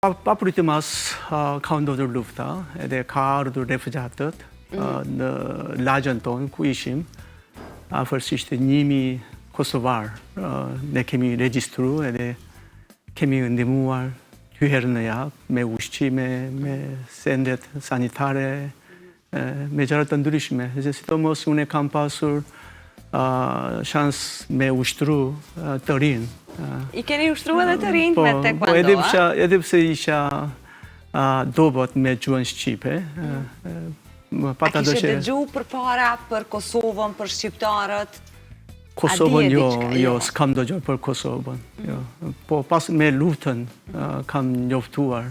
Papritmas ka ndodhur lufta edhe ka ardhur refugjatët mhm. në lagjen tonë ku ishim, afërsisht 1000 kosovarë ne kemi regjistru edhe kemi ndihmuar dy herë në javë me ushqime, me sendet sanitare, me gjëra të ndryshme. Dhe sidomos unë kam pasur shans me ushtru të rinj. I keni ushtru edhe të rinjtë po, me taekwondo, po, edhe pse, edhe pse isha dobët me gjuhën shqipe. Mm. A kishe dëgju përpara për Kosovën, për shqiptarët? Kosovën jo, jo, jo, s'kam dëgjuar për Kosovën. Jo. Po pas me luftën kam njoftuar.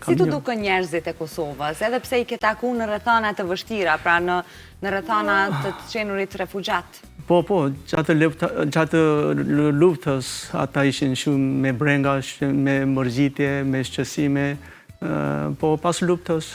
Si t'u dukën njerëzit e Kosovës, edhe pse i ke taku në rrethana të vështira, pra në në rrethana të të qenurit refugjat? Po, po, gjatë gjatë luftës ata ishin shumë me brenga, me mërzitje, me shqetësime, po pas luftës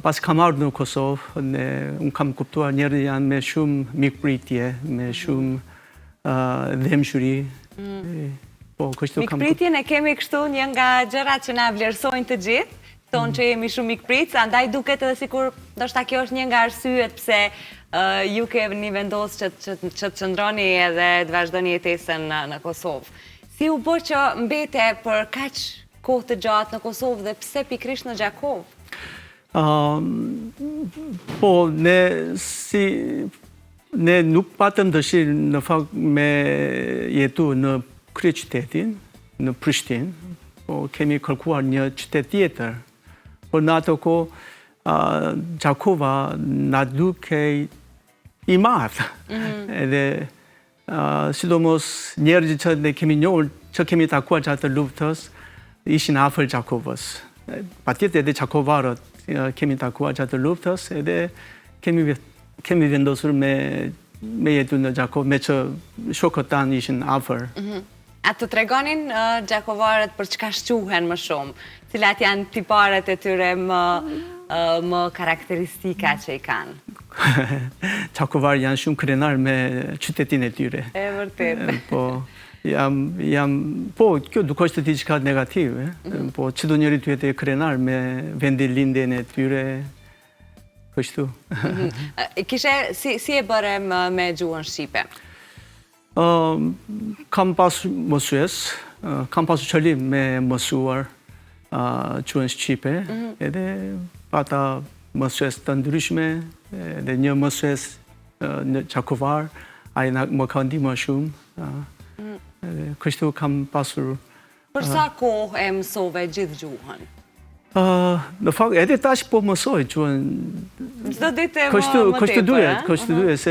Pasi kam ardhur në Kosovë, ne, unë kam kuptuar njerëzit janë me shumë mikpritje, me shumë uh, dhembshuri. Mm. Po, kështu kam... Mikpritjen e kemi kështu një nga gjërat që na vlerësojnë të gjithë, thonë mm. që jemi shumë mikpritës, andaj duket edhe sikur, ndoshta kjo është një nga arsyet pse uh, ju keni vendosë që, që, që të qëndroni edhe të vazhdoni jetesën në, në Kosovë. Si u bë që mbete për kaq kohë të gjatë në Kosovë dhe pse pikërisht në Gjakovë? Po, ne si ne nuk patëm dëshirë në fakt me jetu në kryeqytetin, në Prishtinë, po kemi kërkuar një qytet tjetër. Por në ato kohë, Gjakova na dukej i madh. Mhm. Edhe Sidomos njerëzit që ne kemi njohur, që kemi takuar gjatë luftës, ishin afër Gjakovës. Patjetër edhe gjakovarët kemi takuar gjatë luftës, edhe kemi kemi vendosur me me jetu në Gjakovë, meqë shokët tanë ishin afër. Mhm. A të tregonin gjakovarët për çka shquhen më shumë? Cilat janë tiparet e tyre më më karakteristika që i kanë? Gjakovarët janë shumë krenar me qytetin e tyre. E vërtetë. Po, jam, jam, po, kjo nuk është diçka negative, mm. po, çdo njeri duhet të jetë krenar me vendlindjen e tyre, kështu. Mhm. Kishe, si, si e bëre me gjuhën shqipe? Kam pas mësues, kam pasur qëllim me mësuar gjuhën shqipe, mhm. edhe pata mësues të ndryshme, edhe një mësues një gjakovar, ai më ka ndihmuar shumë, mhm. edhe kështu kam pasur... Për sa kohë e mësove gjithë gjuhën? Në fakt, edhe tash po mësoj gjuhën... Çdo ditë e më tepër, Kështu duhet, kështu mhm. duhet, se...